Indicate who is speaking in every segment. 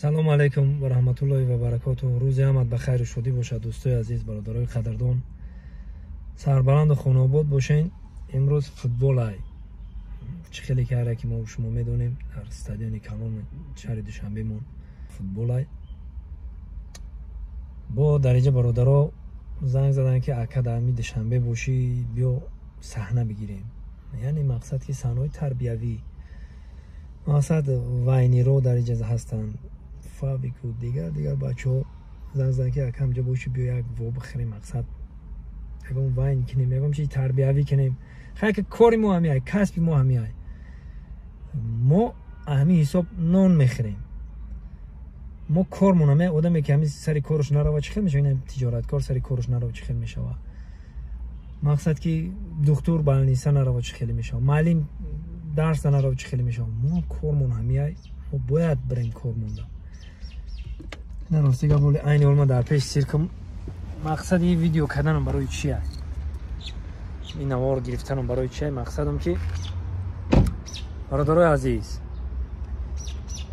Speaker 1: Салому алайкум ва раҳматуллоҳи ва баракоту. Рӯзи ҳамат ба хайру шодӣ бошад, дӯстои азиз, бародарои қадрдон. Сарбаланду хонаобод бошен. Имрӯз футбол ай. Чӣ хеле ки ҳар яке мо шумо медонем, дар стадиони калон шаҳри Душанбемон футбол ай. Бо дариҷа бародаро занг заданд, ки ака, дар ҳамин Душанбе бошӣ, биё саҳна бигирем. Яъне мақсад ки саҳнаҳои тарбиявӣ, мақсад вайниро дар иҷа ҳастанд, фабрику дигар дигар бачаҳо занг заданд, ки ака, ҳамҷа бошӣ, биё як во бихӯрем, мақсад ягон вайн кунем, ягон чизи тарбиявӣ кунем. Хай ки кори мо ҳамиай, касби мо ҳамиай, мо ҳамин ҳисоб нон мехӯрем, мо кормон ҳамиай. Одаме ки ҳамин сари кораш нарава, чӣ хел мешава? Ин тиҷораткор сари кораш нарава, чӣ хел мешава? Мақсад ки духтур больница нарава, чӣ хеле мешава? Маълим дарса нарава, чӣ хеле мешава? Мо кормон ҳамиай, мо бояд бирем кормонда. На, рости гап, оли айни ҳол ма дар пеши циркам. Мақсади ин видео карданам барои чия, ин навор гирифтанам барои чия? Мақсадам ки, бародарои азиз,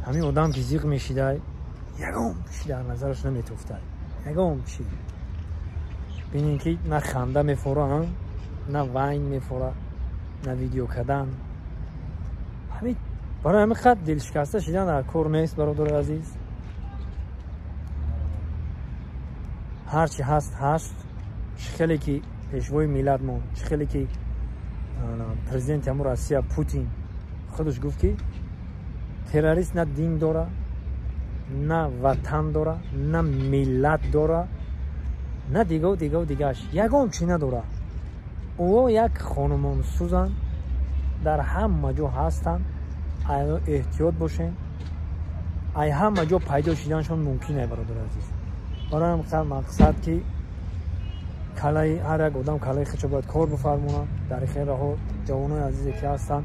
Speaker 1: ҳамин одам ки зиқ мешидай, ягон чи дар назараш наметофтай, ягон чи. Бинем ки на ханда мефора, на вайн мефора, на видео кардан. Ҳамин барои ҳамин қад дилшикаста шидан дар кор нест, бародарои азиз. Ҳарчи ҳаст, ҳаст. Чӣ хеле ки пешвои миллатмон, чӣ хеле ки президенти ҳамун Россия Путин худаш гуфт, ки террорист на дин дора, на ватан дора, на миллат дора, на дигаву дигаву дигааш, ягон чӣ надора. Ӯ як хонумонсӯзанд, дар ҳама ҷо ҳастанд. Айно эҳтиёт бошем, ай ҳама ҷо пайдо шиданашон мумкин ай, бародари азиз. Барои ҳам мақсад ки калаи ҳар як одам калаи худшо бояд кор бифармонад. Дар хел раҳо ҷавонои азизе ки ҳастанд,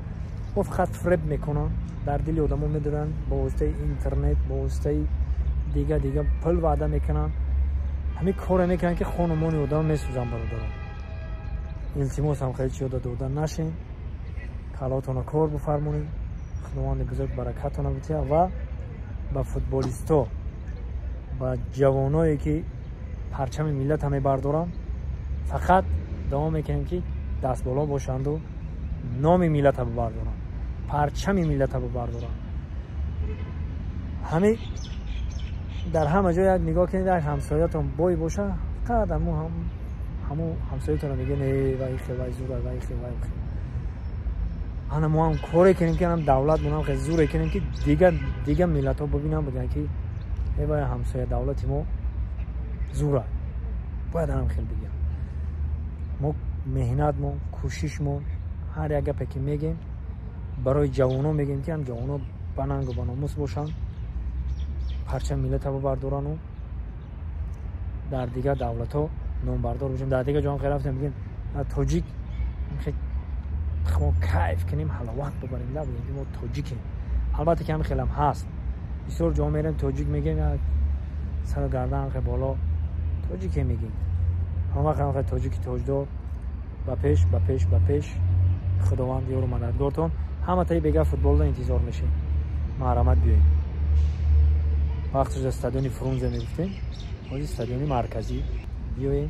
Speaker 1: мо фақат фреб мекунанд, дар дили одамо медоранд, бо воситаи интернет, бо воситаи дига дига пул ваъда мекунанд. Ҳамин коре мекунанд, ки хонумони одам месӯзанд. Бародарон, илтимос ҳам хеле чиёда дода нашен, калаотонро кор бифармонед. Худованди бузург баракатона бития ва ба футболисто, ба ҷавоное ки парчами миллата мебардоранд, фақат давом мекунем, ки дастболо бошанду номи миллата бибардоранд, парчами миллата бибардоранд. Ҳамин дар ҳама ҷо як нигоҳ кунед, як ҳамсоятон бой боша, фақат ҳаму ҳамсоятонро мегӯен: э, вай хел, вай зура, вай хел, вай хел. Ана мо ҳам коре кунем, ки ҳам давлатмон ҳам хел зуре кунем, ки дига дига миллатҳо бибинанд, бигӯянд, ки э, вай ҳамсоя давлати мо зура. Бояд ҳам хел бигӯям. Мо меҳнатмон, кӯшишмон, ҳар як гапе ки мегем, барои ҷавоно мегем, ки ҳам ҷавоно ба нангу ба номус бошанд, парчами миллата бибардорану дар дигар давлатҳо номбардор бошем. Дар дигар ҷоҳам хел рафтем, бигем тоҷик, мо кайф кунем, ҳаловат бибарем, да бигем, ки мо тоҷикем. Албатта ки ҳам хелам ҳаст, бисёр ҷо мерем, тоҷик мегем, сару гардан хе боло, тоҷике мегем. Ҳама вақт ҳам тоҷики тоҷдор ба пеш, ба пеш, ба пеш. Худованд ёру мададгортон. Ҳама таи бега футболда интизор мешем, маҳрамат биёем. Вақташ дар стадиони Фрунзе мегуфтем, ҳозир стадиони марказӣ. Биёем,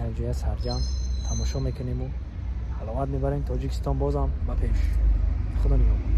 Speaker 1: якҷоя сарҷам тамошо мекунему ҳаловат мебарем. Тоҷикистон бозам ба пеш, Худо нигаҳбон.